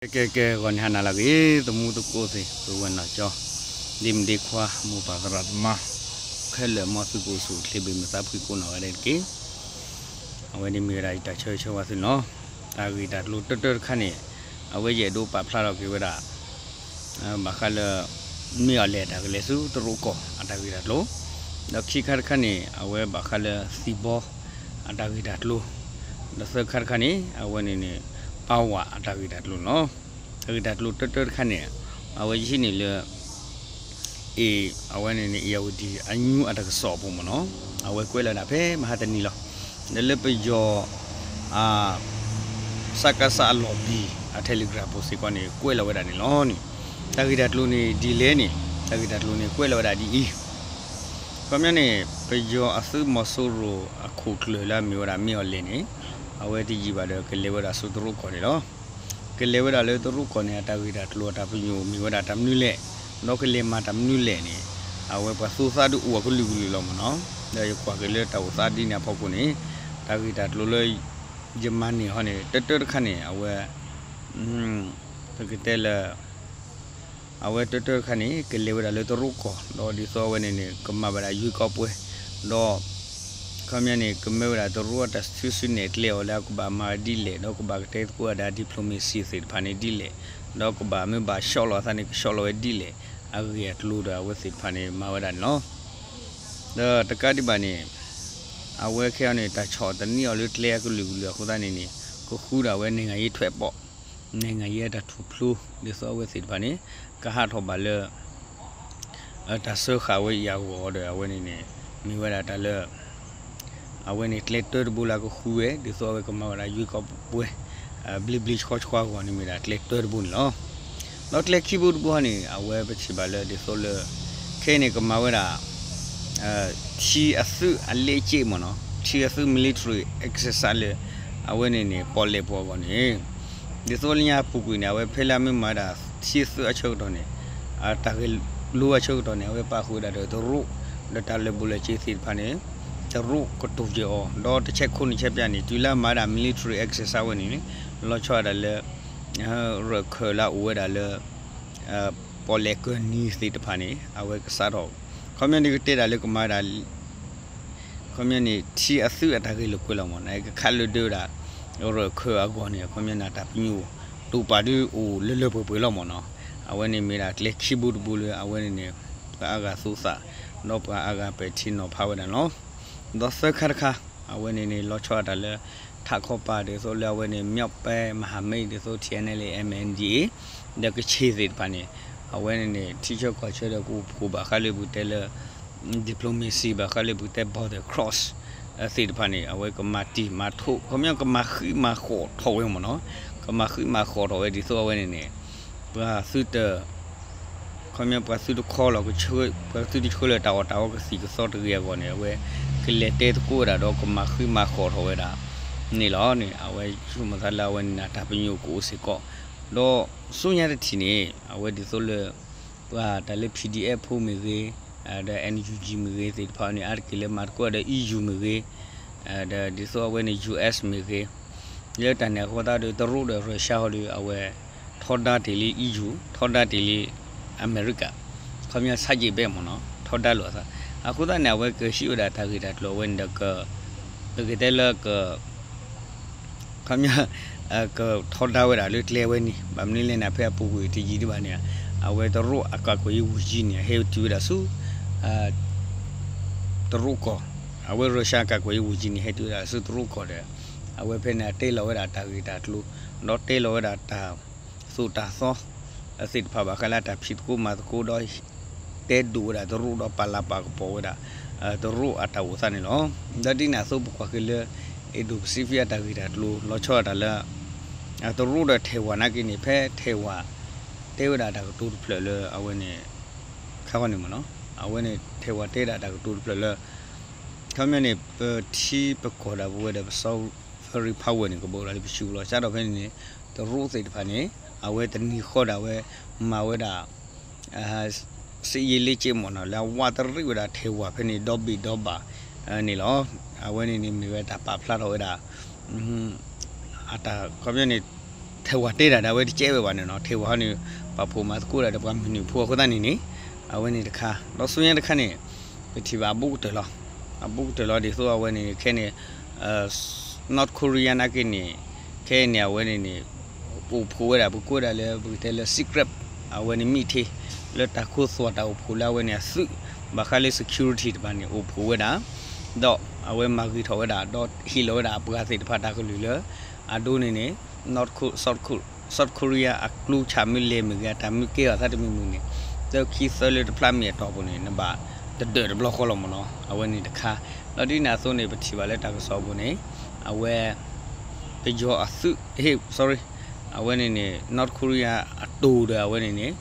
ကဲ ကဲ ကဲ ဂီၤန့ၣ်ဟါနၤလၢအဂ့ၤ သမူသကိးသ့ၣ် ပုၢ်ဝဲၢ်နီၢ်ကၠီ ဒ့မုၣ်ဒ့ခွါ မိၢ်ပၢ်သရၣ်သမါ ခဲလၢာ် မ်သုကအိၣ်ဆူၣ်အိၣ်ချ့ ဘၣ်မုာ်သးဖှံကိးနီၢ်ဂၤဒဲးတက့ၢ်. အဝဲန့ၣ်မ့ၢ်ဝဲဒၣ်ယတၢ်ဆၢဂ့ၤဆၢဝါသုန့ၣ်လီၤ. တၢ်ဂ့ၢ်တၢ်ကျိၤတၢတၢတခါန့ၣ် အဝဲယအဲၣ်ဒိးပာ်ဖျါထီၣ်က့ၤဝဲဒၣ် ဘၣ်ဃးလၢ မ့ၢ်အီၤလဲၣ်တၢ်ကလဲၤဆူတရူးကီၢ်အတၢ်ဂ့ၢ်တၢ်ကျိၤ, ဒီးခံခါတခါန့ၣ် အဝဲဘၣ်ဃးလၢသံၣ်ဘီအတၢ်ဂ့ၢ်တၢ်ကျိၤ, ဒီးသၢခါတခါန့ၣ် အဝဲန့ၣ်န့ၣ် ပၢ်ဝးအတၢ်ဂ့ၢ်တၢ်ကျိၤန့ၣ်လီၤ. တၢ်ဂ့ၢ်တၢ်ကျိၤတၢတၢတခါန့ၣ် အဝဲယဟံးန့ၢ်လၢ အ့ၣ် အဝဲန့ၣ်န့ၣ် အ့ၣ်ယၢ်ဝတံၣ် အညူအတၢ်ကစီၣ်အပူၤမ့ၢ်နီၤ, အဝဲကွဲးလီၤဝဲဒၣ်ဖဲမဟါတနံၤလီၤ. ဒီးလၢပယီၤ စကစ အလီၢ်ဘံၣ် အ Telegram ပူၤစ့ၢ်ကီးန့ၣ် ကွဲးလီၤဝဲဒၣ်န့ၣ်လီၤန့ၣ်. တၢ်ဂ့ၢ်တၢ်ကျိၤန့ၣ်ဒ်လဲၣ်န့ၣ် တၢ်ဂ့ၢ်တၢ်ကျိၤန့ၣ် ကွဲးလီၤဝဲဒၣ်ဒ်အံၤ, ခီပညီန့ၣ် ပယီၤအသုးမီၤစိရိၤအခိၣ်ကျၢၢ်လၢအမ့ၢ်ဝဲဒၣ်မ့ၢ်အီၤလဲၣ်န့ၣ် အဝဲတယံာ်ဘၣ်ဒီးကလဲၤဝဲဒၣ်ဆူတရူးကီၢ်န့ၣ်လီၤ. ကလဲၤဝဲဒၣ်လၢတရူးကီၢ်န့ၣ် အတၢ်ဂ့ၢ်တၢ်ကျိၤအတၢ်ပညိၣ်မ့ၢ်ဝဲဒၣ်တၢ်မနုၤလဲၣ်, ဒီးကလဲၤမၤတၢ်မနုၤလဲၣ်န့ၣ် အဝဲပှၤသူသးဒုးအိၣ်အကလုာ်ကလုာ်လီၤမ့ၢ်နီၤ. ဒီးယကွၢ်က့ၤလၢတၢ်အိၣ်သးဒ်န့ၣ်အဖီခိၣ်န့ၣ် တၢ်ဂ့ၢ်တၢ်ကျိၤလၢ ယမၤန့ၢ်ဟီန့ၣ် တၢတၢတခါန့ၣ် အဝဲ ပကတဲလၢ အဝဲတၢတၢတခါန့ၣ် ကလဲၤဝဲဒၣ်လၢတရူးကီၢ် ဒီးဒ်သိးအဝဲန့ၣ်န့ၣ် ကမၤဝဲဒၣ်ယွံကီးပှဲၤ, ဒီး ခီပညီန့ၣ် ကမၢဝဲဒၣ်တရူးအတၢ်စုဆူနဲၣ်ကျဲအီၤလၢအကဘၣ်မၤဝဲဒ်လဲၣ် ဒီးကဘၣ်ကတဲသကိးဝဲဒၣ် diplomacy သ့ၣ်တဖၣ်န့ၣ်ဒ်လဲၣ်, ဒီးကဘၣ်မ့ၢ်ဘၣ်ဆီလီၤအသးန့ၣ် ကဆီလီၤဝဲဒ်လဲၣ်, အဂ့ၢ်အကျိၤဒီးအဝဲသ့ၣ်တဖၣ်န့ၣ် မၤဝဲဒၣ်န့ၣ်လီၤ. ဒီးတကးဒံးဘၣ်န့ၣ် အဝဲခဲအံၤန့ၣ် တၢ်ဆီၣ်တနံၣ်အီၤလၢကျဲအကလုာ်ကလုာ်အဃိသတးန့ၣ်န့ၣ် ကဃုဒၣ်ဝဲ နိုင်ငံရေးထွက်ပေါက်, နိုင်ငံရေးအတၢ်ထူၣ်ဖျိ ဒ်သိးအဝဲသ့ၣ်တဖၣ်န့ၣ် ကဟးထီၣ်ဘၣ်လၢ တၢ်စၢဃာ်ဝဲအံၤအဂီၢ်ဒီး အဝဲန့ၣ်န့ၣ် မ့ၢ်ဝဲဒၣ်တၢ်လၢ အဝဲန့ၣ်ကျဲတၢတဘိလၢကဃုဝဲ ဒ်သိးအဝဲကမၤဝဲဒၣ်ယွံကီးပှဲၤ ဘျ့ဘျ့ဆှီဆှီအဂီၢ်န့ၣ် မ့ၢ်ဒၣ်ကျဲတၢတဘိန့ၣ်လီၤ. ဒီးကျဲခံဘိတဘိန့ၣ် အဝဲပထံၣ်ဘၣ်လၢဒ်သိးလၢ ခဲအံၤန့ၣ် ကမၤဝဲဒၣ် ထံအသုးအလ့က့မ့ၢ်နီၤ, ထံအသုး military exercise လၢ အဝဲန့ၣ်န့ၣ် ပီၣ်လဲၣ်ပူၤအဂီၢ်န့ၣ် ဒ်သိးလၢညါအပူၤကွံာ်န့ၣ် အဝဲဖဲလၢအမ့ၢ်မၤဝဲဒၣ် ထံအသုးအဆၢကတီၢ်န့ၣ် တၢ်ဂဲၤလိအဆၢကတီၢ်န့ၣ် အဝဲပာ်ဃုာ်ဝဲဒၣ်ဒီးတရူး ဒီးတၢ်လၢာ်ဘူၣ်လၢာ်စ့သ့ၣ်တဖၣ်န့ၣ် တရူးကတိၤက့ၤအီၤ ဒီးတဆဲးခိၣ်န့ၣ်ဆဲးပၠးန့ၣ် တုၤလၢအမၤဝဲဒၣ် military exercise ဝဲန့ၣ်န့ၣ် လီၤဆီဒၣ်တၢ်လၢ ရၢၢ်ခၢၣ်လၢအအိၣ်ဝဲဒၣ်လၢ ပီၣ်လဲၣ်ကၢၢ်နံၤသ့ၣ်တဖၣ်န့ၣ် အဝဲကစးထီၣ် ခီပညီန့ၣ်ကတဲဒၣ်လၢကမၤဝဲဒၣ် ခီပညီန့ၣ် ထံအသုးအတၢ်ဂဲၤလိာ်ကွဲလီၤမ့ၢ်နီၤ, ကခးလၢဒၢဝဲဒၣ် ရၢၢ်ခၢၣ်အဂီၢ်န့ၣ် ခီပညီန့ၣ် တၢ်ပညိၣ်တိာ်ပာ်ဒုးအိၣ်လၢလၢပှဲၤပှဲၤလီၤမ့ၢ်နီၤ, အဝဲန့ၣ်မ့ၢ်ဒၣ်ကျဲခံဘိတဘိလၢအဝဲန့ၣ်န့ၣ် ပှၤအါဂၤသူသး ဒီးပှၤအါဂၤပဲာ်ထံနီၤဖးဝဲဒၣ်န့ၣ်လီၤ. ဒီးသၢခါတခါ အဝဲန့ၣ်န့ၣ် လီၤဆီဒၣ်တၢ်လၢ ထးခီပၤဒ်သိးလၢအဝဲန့ၣ် မြောက်ပိုင်းမဟာမိတ် ဒ်သိး ထံၣ်အဲၣ်အဲၣ်လ်အ့ MNDAA ဒီးကချ့ၣ်သ့ၣ်တဖၣ်န့ၣ် အဝဲန့ၣ်န့ၣ် ထံဆၢကီၢ်ဆၢဒီးကအိၣ်ဖှိၣ်ဘၣ်ဃးလၢပကတဲလၢ diplomacy ဘၣ်ဃးလၢပကတဲ border cross သ့ၣ်တဖၣ်န့ၣ် အဝဲကမၤတံၢ်မၤထိး ခီပညီကမၤဃံးမၤဃီထီၣ်ဝဲမ့ၢ်နီၤ, ကမၤဃံးမၤဃီထီၣ်ဝဲဒ်သိးအဝဲန့ၣ်န့ၣ် ပှၤသုတ ခီပညီပှၤသုတခီလီၤကဆှၢ ပှၤသုတဆှၢလၢတၢ်အီၣ်တၢ်အီကသံၣ်ကသီတဂ့ၤအဂီၢ်န့ၣ် အဝဲကလဲၤတဲသကိးဝဲဒၣ်ဒီးကမၤဃံးမၤဃီထီၣ်ဝဲဒၣ်န့ၣ်လီၤန့ၣ် အဝဲဆိကမိၣ်သးလၢအဝဲန့ၣ်န့ၣ် တၢ်ပညိၣ်ကအိၣ်စ့ၢ်ကီး ဒီးဆူညါတထံၣ်န့ၣ် အဝဲဒ်သိးလၢ ပှၤတၢ်လၢ PDF ဖိမ့ၢ်ဂ့ၤ ဒီး NUG မ့ၢ်ဂ့ၤသ့ၣ်တဖၣ်န့ၣ် အါတက့ၢ်လၢမၤသကိးဒီး EU မ့ၢ်ဂ့ၤ ဒီးဒ်သိးအဝဲန့ၣ် US မ့ၢ်ဂ့ၤ လၢတၢ်န့ၣ်အဃိသတးဒီး တရူးဒီး Russia ဟီဒီး အဝဲထီဒါတ့ၢ်လံ EU ထီဒါတ့ၢ်လံ အမဲရကၤ ခီပညီဆါယံာ်ဘဲမ့ၢ်နီၤ ထီဒါလိာ်အသး အဃိသတးန့ၣ် အဝဲကဟံးဝဲဒၣ်တၢ်ဂ့ၢ်တၢ်ကျိၤအဝဲန့ၣ်ဒီး ပကတဲလၢက ခီပညီ ကထီဒါဝဲဒၣ်လၢကျဲဝဲန့ၣ် ဘၣ်မနုၤလဲၣ်န့ၣ် ဖဲအပူၤကွံာ်တယံာ်ဒံးဘၣ်န့ၣ် အဝဲတရူးအကာကွယ်ရေးဝန်ကြီးန့ၣ် ဟဲတုၤဝဲဒၣ်ဆူ တရူးကီၢ် အဝဲ Russia အကာကွယ်ရေးဝန်ကြီးန့ၣ် ဟဲတုၤဝဲဒၣ်ဆူတရူးကီၢ်ဒီး အဝဲဖဲန့ၣ် တဲလီၤဝဲဒၣ်တၢ်ဂ့ၢ်တၢ်ကျိၤ ဒီးတဲလီၤဝဲဒၣ်တၢ်သိၣ်တၢ်သီ သ့ၣ်တဖၣ်ဘၣ်ဃးလၢတၢ်ဖံးသကိးမၤသကိးဒီး တဲဒိၣ်ဝဲဒၣ်တရူးဒီးပာ်လၤပာ်ကပီၤဝဲဒၣ် တရူးအတၢ်အိၣ်သးန့ၣ်လီၤ. ဒီးဒ်န့ၣ်အသိးပကွၢ်က့ၤလၢ Indo-Pacific အတၢ်ဂ့ၢ်တၢ်ကျိၤ လီၤဆီဒၣ်တၢ်လၢ တရူးဒီး Taiwan နာ်က့န့ၣ် ဖဲ Taiwan တဲဝဲဒၣ်တၢ်ကတိၤတဖျၢၣ်လၢအဝဲန့ၣ် ခါဃီန့ၣ်မ့ၢ်နီၤ အဝဲန့ၣ် Taiwan တဲဒၣ်တၢ်ကတိၤတဖျၢၣ်လၢ ခီပညီန့ၣ် ပထံပကီၢ်ဒၣ်ပဝဲဒီးပ sovereign power န့ၣ် ကဘၣ်အိၣ်ဒၣ်လၢပစုပူၤလီၤ. စးထီၣ်ဖဲန့ၣ်န့ၣ် တရူးသ့ၣ်တဖၣ်န့ၣ် အဝဲတနံၤဃီဒၣ်ဝဲ မၤဝဲဒၣ် စစ်ရေးလေ့ကျင့်မ့ၢ်နီၤ လၢအဝးတရံးဝဲဒၣ် Taiwan ဖဲန့ၣ် ဒီဘ့ၣ်ဒီဘၣ်န့ၣ်လီၤ. အဝဲန့ၣ်န့ၣ်မ့ၢ်ဝဲတၢ်ပာ်ဖျါထီၣ်ဝဲဒၣ် အတၢ်ခီပညီန့ၣ် ထဲဝၤတဲဒၣ်ဒီး အဝဲတကဲဝဲဘၣ်န့ၣ်နီၤ, ထဲဝၤဟီန့ၣ် ပာ်ဖှိၣ်မၤသကိးဒၣ်ဒီးပှၤမုၢ်နုာ်ဖိအဃိသတးန့ၣ်န့ၣ်, အဝဲန့ၣ်တခါ ဒီးဆူညါတခါန့ၣ် ပထံၣ်ဘၣ်အဘူးကတၢၢ်လီၤ. အဘူးကတၢၢ်လီၤဒ်သိးအဝဲန့ၣ် ခဲန့ၣ် North Korea နာ်က့န့ၣ် ခဲအံၤန့ၣ် အဝဲန့ၣ်န့ၣ် အိၣ်ဖှိၣ်ဝဲဒၣ် ပကိးဒၣ်လၢ ပကတဲလၢ secret အဝဲန့ၣ် meeting လၢတၢ်ခိသွီၣ်တၢ်အိၣ်ဖှိၣ်လၢအဝဲန့ၣ်အသုး ဘၣ်ဃးလၢ security တဖၣ်န့ၣ် အိၣ်ဖှိၣ်ဝဲဒၣ် ဒီးအဝဲမၤဂ့ၤထီၣ်ဝဲဒၣ် ဒီးဟ့ၣ်လီၤဝဲဒၣ်အပှၤသ့ၣ်တဖၣ်တၢ်ကလုၢ်လၢ အဒိန့ၣ်န့ၣ် North Ko- South Ko- South Korea အကျိၤဆၣ်မ့ၢ်လဲၤမ့ၢ်ဂ့ၤ အတၢ်မ့ၢ်ကဲအီၤသးတမံၤမံၤန့ၣ် သၢခံသၢလၢတဖျါမ့ၢ်အတီၢ်ပူၤန့ၣ် နဘၣ်တဒၢးတဘျီဃီလီၤမ့ၢ်နီၤ, အဝဲန့ၣ်တခါ. ဒီးဒ်န့ၣ်အသိးန့ၣ် ပထံၣ်ဘၣ်လၢတၢ်ကစီၣ်ပူၤန့ၣ် အဝဲ ပယီၤအသုး ဟ့ၣ် sorry အဝဲန့ၣ်န့ၣ် North Korea အတိၤဒီးအဝဲန့ၣ်န့ၣ်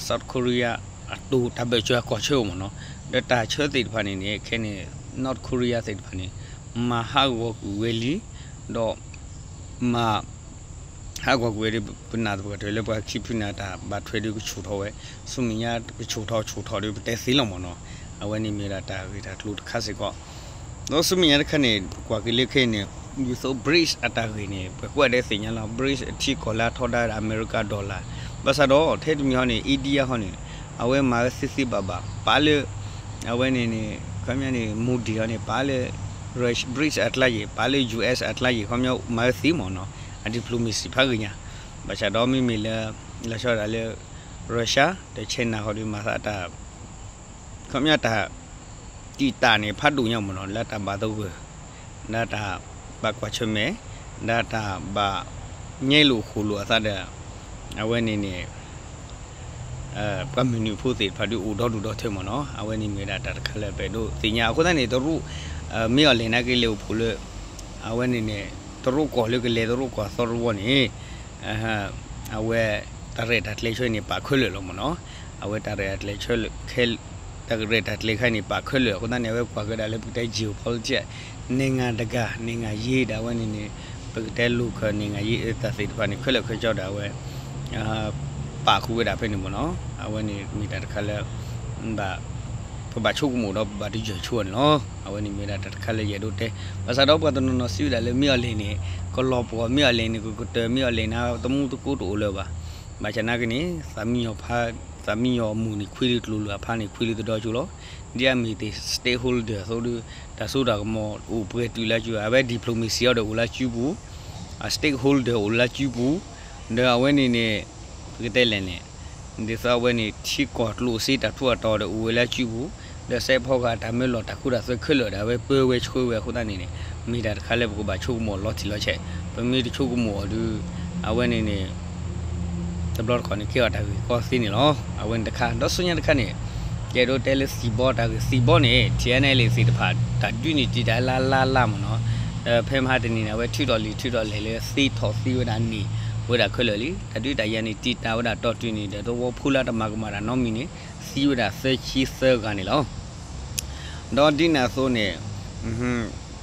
South Korea အတိၤတၢ်ဘၢၣ်စၢၤအကီၢ်ဆၢမ့ၢ်နီၤ, ဒီးတၢ်ဆၢသ့ၣ်တဖၣ်န့ၣ်န့ၣ် ခဲန့ၣ် North Korea သ့ၣ်တဖၣ်န့ၣ် မၤဟးဂီၤကွံာ်ဝဲလံ, ဒီး မၤ ဟးဂီၤကွံာ်ဝဲဒီး ပနာ်သပှၢ်တၢၢ်လၢပှၤခံဖုန့ၣ် တၢ်ဘၣ်ထွဲဒီးကဆူၣ်ထီၣ်ဝဲ, ဆူမဲာ်ညါကဆူၣ်ထီၣ်ဆူၣ်ထီၣ်ဒီးပတဲသ့လီၤမ့ၢ်နီၤ, အဝဲန့ၣ်မ့ၢ်ဒၣ်တၢ်ဂ့ၢ်တၢ်ကျိၤတခါစ့ၢ်ကီး. ဒီးဆူမဲာ်ညါတခါန့ၣ် ပကွၢ်က့ၤလၢခဲအံၤန့ၣ် ဒ်သိး BRICS အတၢ်ဂ့ၢ်န့ၣ် ပှၤကွၢ်ဒဲးသ့ၣ်ညါလီၤ, BRICS အထံကီၢ်လၢအထီဒါဝဲဒၣ်အမဲရကၤ dollar, ဘၣ်ဆၣ်ဒီးထဲတမံၤဟီန့ၣ် India ဟီန့ၣ် အဝဲမၤဝဲသ့သ့ဘၣ်ဘၣ် ပာ်လၢ အဝဲန့ၣ်န့ၣ် ခီပညီန့ၣ် Modi ဟီန့ၣ် ပာ်လၢ Rus- BRICS အကျါယံၤ ပာ်လၢ US အကျါယံၤ ခီပညီမၤဝဲသ့မ့ၢ်နီၤ, အ diplomacy ဖးဂ့ၤညါ, ဘၣ်ဆၣ်ဒီးမ့မ့ၢ်လၢ လီၤဆီဒၣ်တၢ်လၢ Russia ဒီး China ဟီဒီးမၤသးတၢ် ခီပညီတၢ် တံာ်တာ်န့ၣ် ဖးဒိၣ်ညါမ့ၢ်နီၤ လၢတၢ်ဘၣ်သဂၢၢ် ဒီးတၢ်ဘၣ်ကွၢ်ဆၢၣ်မဲာ် ဒီးတၢ်ဘၣ်ညဲလိာ်ဃိာ်လိာ်အသးဒီး အဝဲန့ၣ်န့ၣ် ပှၤမုၢ်နုာ်ဖိသ့ၣ်တဖၣ်ဒီးအိၣ်ဒီဒူၣ်ဒီထၢမ့ၢ်နီၤ, အဝဲန့ၣ်မ့ၢ်ဝဲဒၣ်တၢ်တခါလၢပအဲၣ်ဒိးသ့ၣ်ညါ အဃိသတးန့ၣ် တရူး မ့ၢ်အီၤလဲၣ်နာ်က့လဲၤအိၣ်ဖှိၣ်လၢ အဝဲန့ၣ်န့ၣ် တရူးကီၢ်လၢကလဲၤတရူးကီၢ်အသီတဝီန့ၣ် အဝဲတၢ်ရဲၣ်တၢ်ကျဲၤဆၢန့ၣ် ပာ်ခဲလၢာ်လီၤမ့ၢ်နီၤ, အဝဲတၢ်ရဲၣ်တၢ်ကျဲၤဆၢ တၢ်ရဲၣ်တၢ်ကျဲၤခါန့ၣ် ပာ်ခဲလၢာ် အဃိသတးန့ၣ် အဝဲကွၢ်ကဒါလၢပကတဲ geopolitics နံၣ်ဂၤတဂၤ နံၣ်ဂၤယ့ဒီးအဝဲန့ၣ်န့ၣ် ပကတဲ local နံၣ်ဂၤယ့အတၢ်သ့ၣ်တဖၣ်န့ၣ် ခဲလၢာ်ခဲဆ့ဒီးအဝဲ ပာ်ဃုာ်ဝဲဒၣ်ဖဲန့ၣ်မ့ၢ်နီၤ, အဝဲန့ၣ်မ့ၢ်တၢ်တခါလၢ ဘၣ် ပဘၣ်ဆိကမိၣ်ဒီးပဘၣ်တယၢၢ်ဆိန့ၣ်လီၤ, အဝဲန့ၣ်မ့ၢ်ဒၣ်တၢ်တခါလၢယအဲၣ်ဒိးတဲ, ဘၣ်ဆၣ်ဒီးပှၤတနီၤနီၤစံးဝဲဒၣ်လၢမ့ၢ်အီၤလဲၣ်န့ၣ် ကလီၤပှီၢ်မ့ၢ်အီၤလဲၣ်န့ၣ် ကကတၢၢ်မ့ၢ်အီၤလဲၣ်န့ၣ် သမူသကိးတအိၣ်လၢၤဘၣ်, ဘၣ်ဆၣ်နာ်က့န့ၣ် သးမံယီၤဖး သးမံယီၤအမူၢ်န့ၣ်ခွံလၢကျိၤလၢအဖါန့ၣ်ခွံလၢသဒီဆိလီၤ, ဒ်အမ့ၢ်သ့ၣ် stakeholder အသိးဒီး တၢ်စိတၢ်ကမီၤအိၣ်ပှဲၤတုၤလၢစု အဝဲ diplomacy အီၤဒီးအိၣ်လၢစုပူၤ, အ stakeholder အိၣ်လၢစုပူၤ, ဒီးအဝဲန့ၣ်န့ၣ် ပကတဲလဲၣ်န့ၣ် ဒ်သိးအဝဲန့ၣ် ထံကီၢ်ကျိၣ်စ့တၢ်ထူးအတီၤဒီးအိၣ်ဝဲလၢစုပူၤ, ဒီးစဲးဖီကဟၣ်တၢ်မၢလီၤတၢ်ခိတၢ်သွဲခဲလၢာ်ဒီး အဝဲပၢဝဲဆှၢဝဲအဃိသတးန့ၣ်န့ၣ် မ့ၢ်တၢ်တခါလၢပကဘၣ်ဆိကမိၣ်လီၤတံၢ်လီၤဆဲး, ပမ့ၢ်တဆိကမိၣ်အီၤဒီး အဝဲန့ၣ်န့ၣ် တဘျီတခီၣ်န့ၣ် ကဲအီၤတၢ်ဂ့ၢ်ကီသ့န့ၣ်လီၤ. အဝဲန့ၣ်တခါ ဒီးဆူညါတခါန့ၣ် ယအဲၣ်ဒိးတဲလၢသံၣ်ဘီတၢ်ဂ့ၢ် သံၣ်ဘီန့ၣ် TNLA သ့ၣ်တဖၣ် တၢ်ဒုးန့ၣ်တံာ်တာ်လၢ်လၢ်လၢ်မ့ၢ်နီၤ, ဒီးဖဲမဟါတနံၤန့ၣ် အဝဲထုးထီၣ်လံာ်ထုးထီၣ်လဲၢ်လၢသ့ထီၣ်သ့ဝဲဒၣ်န့ၣ် ဝဲဒၣ်ခဲလၢာ်လံ. တၢ်ဒုးတၢ်ယၤန့ၣ် တံာ်တာ်ဝဲဒၣ်တီၢ်တုၤန့ၣ်ဒီး သဝီဖိလၢတၢ်မၤကမၣ်တၢ်နီတမံၤန့ၣ် သံဝဲဒၣ်သၢဆံသၢဂၤန့ၣ်လီၤ. ဒီးဒ်န့ၣ်အသိးန့ၣ်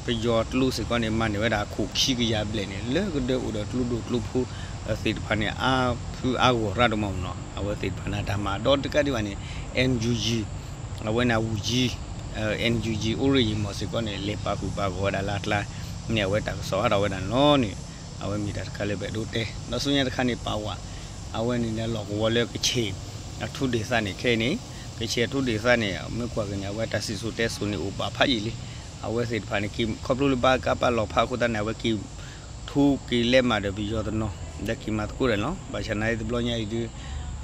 ပယီၤကျိစ့ၢ်ကီးန့ၣ် မၤန့ၢ်ဝဲဒၣ်အခိၣ်ခံကယၤဘျဲၣ်န့ၣ် လၢကဒၢအိၣ်ဒီးကျိဒိၣ်ကျိဖိသ့ၣ်တဖၣ်န့ၣ် အါဖုအါဂီၢ်ရၢဒိၣ်မးမ့ၢ်နီၤ, အဝဲသ့ၣ်တဖၣ်န့ၣ် တၢ်မၤဒီးတကးဒံးဘၣ်န့ၣ် NUG အဝဲန့ၣ်အဝူၣ်ကၠံ NUG အိၣ်ရ့ၣ်ယံၤမီၢ်စ့ၢ်ကီးန့ၣ် လဲၤပာ်ဃုာ်ပာ်ဂီၢ်ဝဲဒၣ်လၢအကျါန့ၣ် အဝဲတၢ်ကစီၣ်ဟးထီၣ်ဝဲဒၣ်န့ၣ်လီၤန့ၣ် အဝဲမ့ၢ်တၢ်တခါလၢပအဲၣ်ဒိးတဲ ဒီးဆူညါတခါန့ၣ် ပာ်ဝဲ အဝဲန့ၣ်လီၢ်ကဝီၤလၢကဆ့ၣ် အထူးဒေသန့ၣ် ခဲအံၤန့ၣ် ကဆ့ၣ်အထူးဒေသန့ၣ် မ့ၢ်ကွၢ်က့ၤန့ၣ် အဝဲတၢ်စံၣ်စိၤတဲစိၤန့ၣ် အိၣ်ပာ်ဖးယံာ်လံ. အဝဲသ့ၣ်တဖၣ်န့ၣ် က့ၤခီဖျိလၢဘၣ်ကးပာ်လီၤဖးအဃိသတးန့ၣ် အဝဲက့ၤထူက့ၤလဲမးဒီးပယီၤတနီၤ ဒီးက့ၤမၤသကိးဒီးန့ၣ်လီၤ. ဘၣ်ဆၣ်နာ်အံၤတဘျီညါအံၤဒုး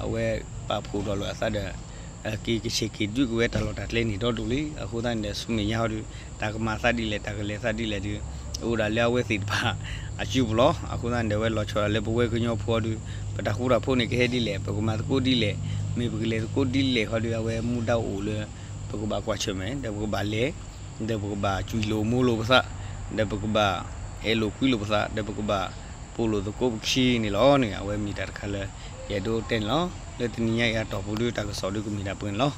အဝဲပာ်ဖှိၣ်ဒီးလိာ်အသးဒီး က့ၤကဆ့ၣ်က့ၤဒုးက့ၤဝဲတၢ်လီၢ်တၢ်ကျဲန့ၣ်ဒီဒိၣ်လံ. အဃိသတးန့ၣ်ဒီး ဆူမဲာ်ညါဟီဒုး တၢ်ကမၤသးဒ်လဲၣ် တၢ်ကလဲၤသးဒ်လဲၣ်ဒုး အိၣ်ဒၣ်လၢအဝဲသ့ၣ်တဖၣ်အစုပူၤလီၤ. အဃိသတးန့ၣ်ဒီး အဝဲလီၤဆီဒၣ်လၢပဝဲကညီဖိအီၤဒုး ပတၢ်ဃူတၢ်ဖိးန့ၣ် ကဟဲဒ်လဲၣ် ပကမၤသကိးဒ်လဲၣ် မ့ၢ်ပကလဲၤသကိးဒ်လဲၣ်ဟီဒုး အဝဲမူဒါအိၣ်လၢ ပကဘၣ်ကွၢ်ဆၢၣ်မဲာ် ဒီးပကဘၣ်လဲၤ ဒီးပကဘၣ်ကွံလိာ်မူလိာ်ပသး ဒီးပကဘၣ်အဲၣ်လိာ်ကွံလိာ်ပသး ဒီးပကဘၣ်ပိာ်လိာ်သကိးပခံန့ၣ်လီၤန့ၣ် အဝဲမ့ၢ်တၢ်တခါလၢ ယအဲၣ်ဒိးတဲန့ၣ်လီၤ. လၢတနံၤညါအံၤအတီၢ်ပူၤဒုး တၢ်ကစီၣ်ဒုးကမ့ၢ်ဒၣ်ပှဲၤန့ၣ်လီၤ.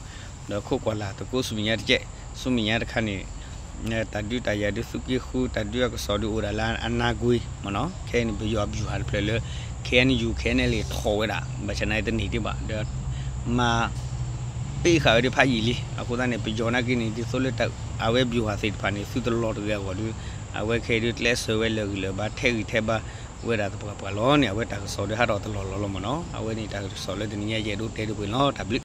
ဒီးခိးကွၢ်လၢ်သကိးဆူမဲာ်ညါတက့ၢ်. ဆူမဲာ်ညါတခါန့ၣ် တၢ်ဒုးတၢ်ယၤဒုး သုးက့ဃု တၢ်ဒုးအကစီၣ်ဒုးအိၣ်ဒၣ်လၢအနါကွ့မ့ၢ်နီၤ. ခဲအံၤန့ၣ် ပယီၤအဗျူဟာတဖျၢၣ်လၢ KNU KNLA ထီၣ်ဝဲဒၣ် ဘၣ်ဆၣ်နာ်အံၤတန့ၢ်ဒံးဘၣ် ဒီး မၤ ပ့ဃာ်ဝဲဒၣ်ဖးယံာ်လံ. အဃိသတးန့ၣ် ပယီၤနာ်က့န့ၣ် ဒ်သိးလၢအဝဲဗျူဟာသ့ၣ်တဖၣ်န့ၣ် သုတလီၤတဂ့ၤအဂီၢ်ဒီး အဝဲခဲအံၤဒုးကျဲးစၢးဝဲလၢာ်ဂံၢ်လၢာ်ဘါ ထဲးဂံၢ်ထဲးဘါ ဝဲဒၣ်သပှၢ်ပှၢ်လီၤန့ၣ် အဝဲတၢ်ကစီၣ်ဒီးဟးထီၣ်တလီၢ်လီၢ်လီၤမ့ၢ်နီၤ. အဝဲန့ၣ်တၢ်ကစီၣ်လၢတနံၤညါယအဲၣ်ဒိးတဲဒ်ပှဲၤလီၤ. တၢ်ဘျုး